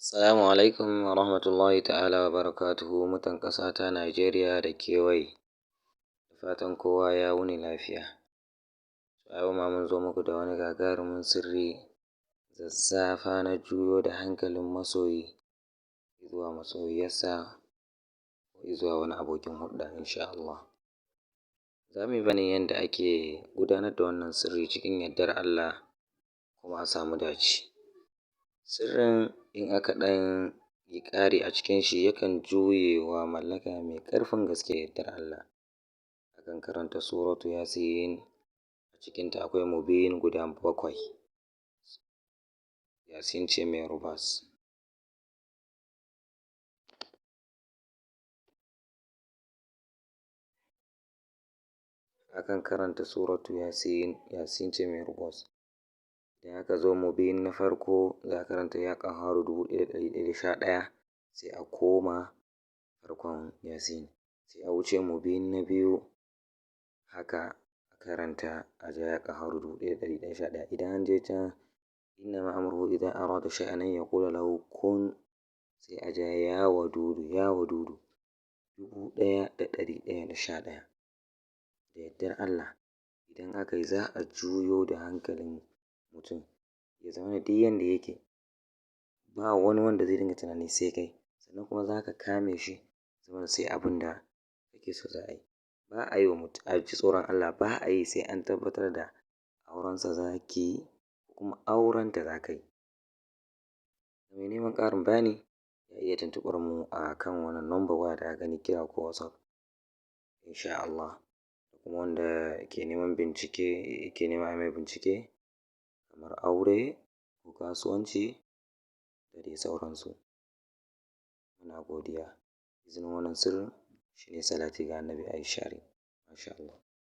Assalamu alaikum wa rahmatullahi ta'ala wa barakatuhu, mutan ƙasa ta Najeriya da kewaye. Da fatan kowa ya wuni lafiya. A yau ma mun zo muku da wani gagarumin sirri zazzafa na juyo da hankalin masoyi zuwa masoyiyarsa, zuwa wani abokin hulɗa, insha Allah. Za mu yi bayanin yadda ake gudanar da wannan sirri cikin yardar Allah kuma a samu dace. Sirrin in aka ɗan yi ƙari a cikin shi, yakan juyewa mallaka mai ƙarfin gaske da yardar Allah. Akan karanta Suratu Yasin, a cikinta akwai mubin guda bakwai. Yasin ce mai rubas. Akan karanta Suratu Yasin, Yasin ce mai rubas. Idan aka zo mubin na farko, za a karanta ya ƙaharu 1111, sai a koma farkon Yasin. Sai a wuce mubin na biyu, haka a karanta a ja ya ƙaharu 1111. Idan an je can innama amruhu idza arada shay'an an yaqula lahu kun, sai a ja ya wadudu ya wadudu 1111. Da yardar Allah, idan aka yi, za a juyo da hankalin mutum ya zama duk yanda yake ba wani wanda zai dinga tunani sai kai, sannan kuma za ka kame shi zama sai abin da kake so za a yi. Ba a yi wa mutum, a ji tsoron Allah, ba a yi sai an tabbatar da aurensa za ki yi kuma aurenta za ka yi. Mai neman ƙarin bayani ya iya tuntuɓar mu a kan wannan number waya da aka gani, kira ko WhatsApp, insha Allah. Kuma wanda ke neman bincike, ke neman mai bincike kamar aure ko kasuwanci da dai sauransu. Muna godiya. Izinin wannan sirrin shi ne salati ga Annabi Aishari. Masha Allah.